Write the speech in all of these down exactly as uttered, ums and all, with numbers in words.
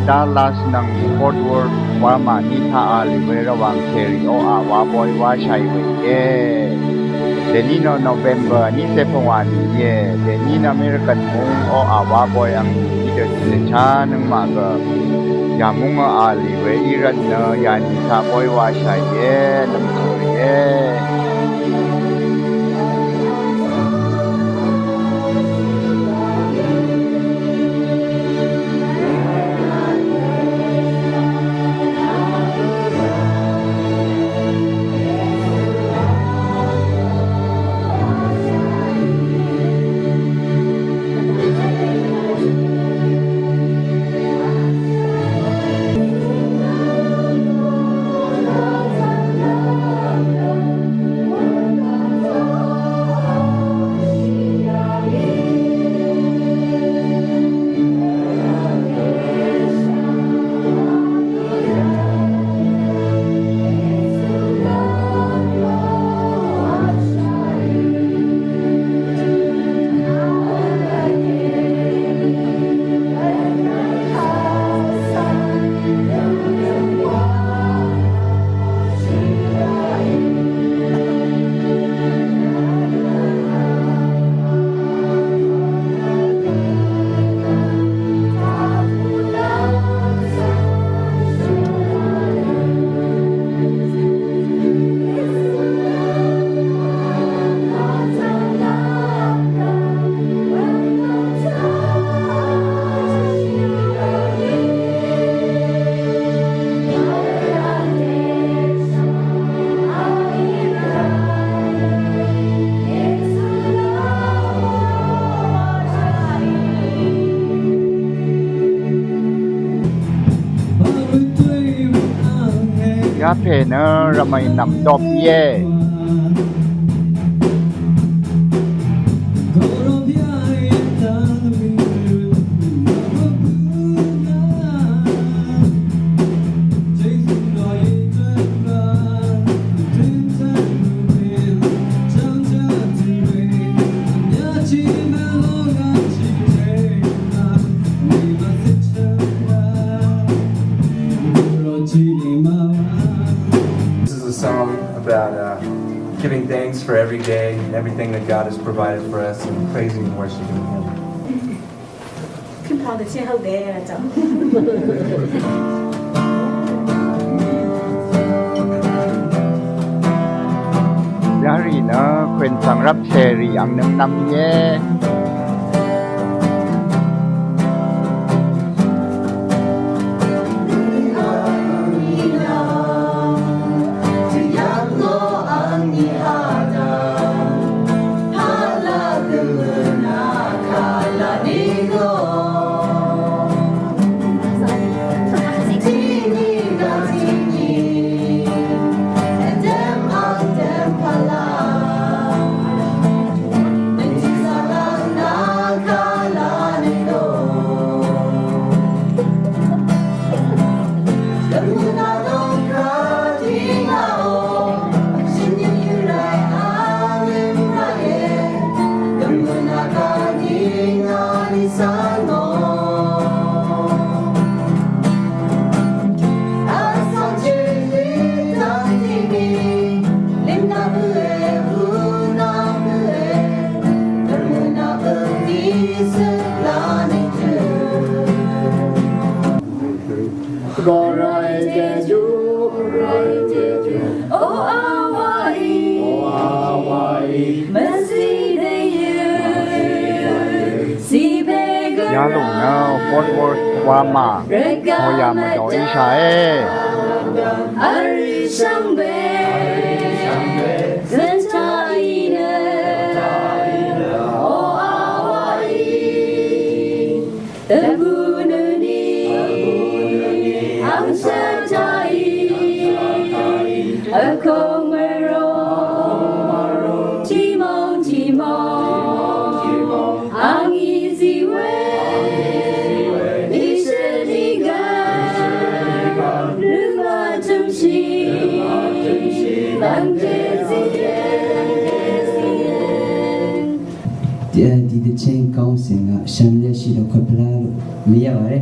Dallas nvng Fort Worth wamà ní taq vl we Rvwàng cèrì oqà wa boy washàì we íe. Dèní nø November vní cé pvngwà nì íe. Dèní nø American múng oqà wa boy ang nì í dø tiqlvchá nøngmaq gø yàmúng vl we í rvt nø yànì taq boy washàì íe. Nvmtø̀ íe. Yapè nø rvmø̀í nv̀mdop íe. This is a song about uh, giving thanks for every day and everything that God has provided for us and praising and worshiping Him. Yarì nø kwèn svng rvp cèrì ang nøng nvm íe. Gø ràí Jejú, gø ràí Jejú. O Awaí, o Awaí, mvsì dèyø. Sibè gø yalòng nø Fort Worth wamà. Rvgà mvdò íshàe. Arì shvngbe. Zønta í nø. O Awaí. Dvbù nø ni, ang sataí, vkong mvrò, tìmòng tìmòng, ang í zí we, íshøt í gv̀n, rø̀m vtø̀mshì, vngke zíe. Tiqdvcéng kàngcè ngà shv̀mleshì dvkvt pvlá lò mvyv̀ng v̄le.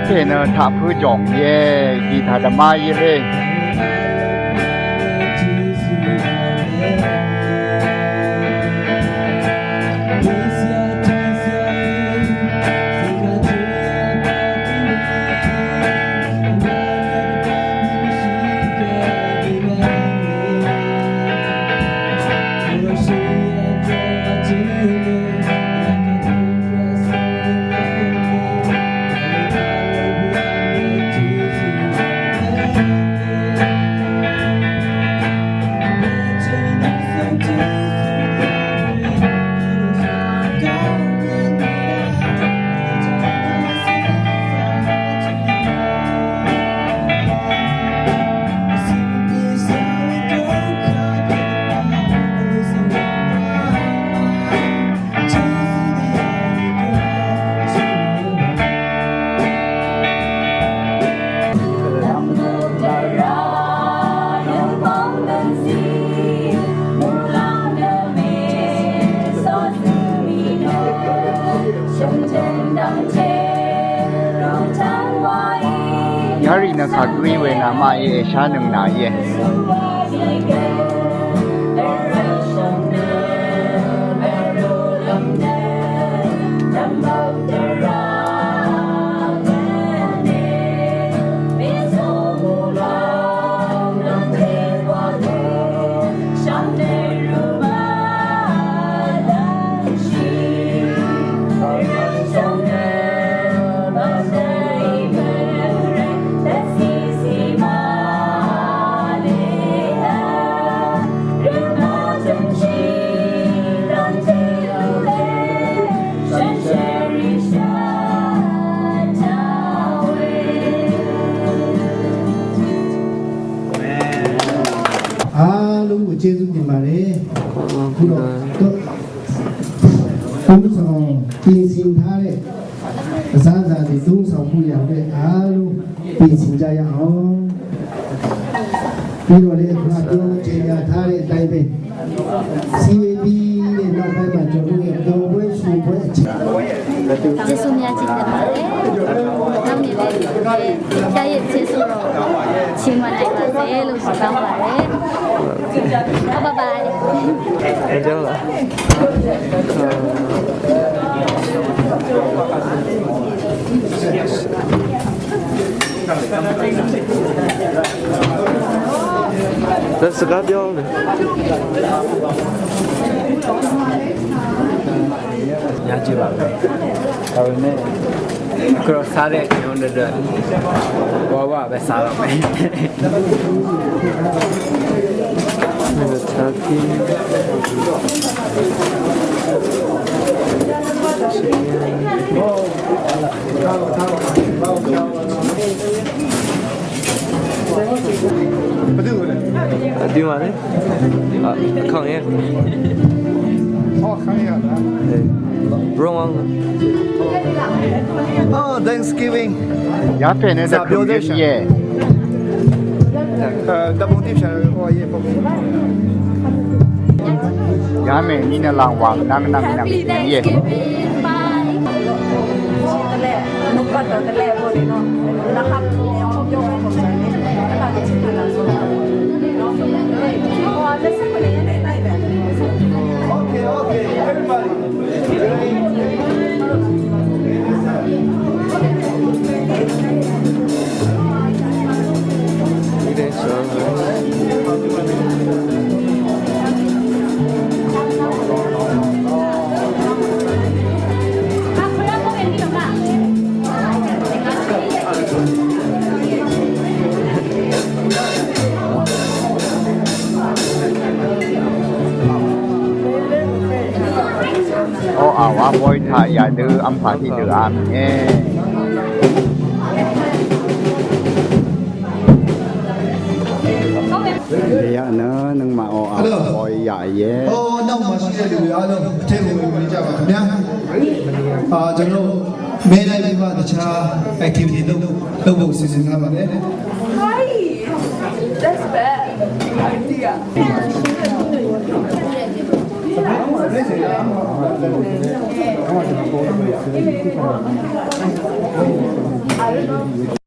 Pè nø taq pø̄ jòng íe, gìtà dvmá íe lé. Yarì nø kàgǿí we nàmaq í èshánøng nà íe. Alung kò ကျေးဇူးတင်ပါတယ်။ ခုတော့ သုံးဆောင်ပြင်ဆင်ထားတဲ့ အစားအစာတွေ သုံးဆောင်ဖို့ရန်အတွက် အားလုံးပြင်ဆင်ကြရအောင်။ ပြီးတော့လည်း ခုနပြောကြေညာထားတဲ့အတိုင်းပဲ စည်းဝေးပြီးတဲ့နောက်ပိုင်းမှာ ကျွန်တော်တို့ရဲ့ပျော်ပွဲရွှင်ပွဲအချိန် ကျေးဇူးများကြီးတင်ပါတယ်။ နောက်နေ့လည်း ဖျားရည်ကျေးဇူးတော်ချီးမွမ်းနိုင်ပါစေလို့ ဆုတောင်းပါတယ်။ Bye bye. မပြောပါဘူး။ ဒါစကားပြောလေ။ ညကြည့်ပါမယ်။ ဒါပေမဲ့ အခုတော့စားတဲ့ရုံးတွေအတွက် ဝါဝါပဲစားတော့မယ်။ ဘာတူလဲ။ ဒီမှာလေ။ အခါငယ်။ ဟော အခါငယ်လား။ Wrong one. Oh, Thanksgiving. ရဖဲနဲ့တခုရရှိရဲ့။ အဲ ဓာတ်ပုံတစ်ဖြတ်။ ဟော ရေပုံ။ ရမယ်နည်းနဲ့လောင်ဝါ နမ်းနမ်းနမ်းရဲ့။ Okay, okay, everybody. အဝႃႈ ပွႆးထႃႈယႃႇ တိုဝ်းဢမ်ႇၽႃႇတီႈတိုဝ်းဢမ်ႇၼႄႇ။ တေယႃႇၼႃႇ ၼင်ႇမႃး ဢေႃႈ ဢဝ် ပွႆးယႃႇယႄႈ။ အော် နောက်မှာရှိတဲ့လူတွေအားလုံး အထဲကိုဝင်ကြပါခင်ဗျာ။ အာ ကျွန်တော်တို့ မဲလိုက်ပြီးမှ တခြား activity လုပ် လုပ်ဖို့ စီစဉ်ထားပါတယ်။ Hi! That's bad idea. I don't know.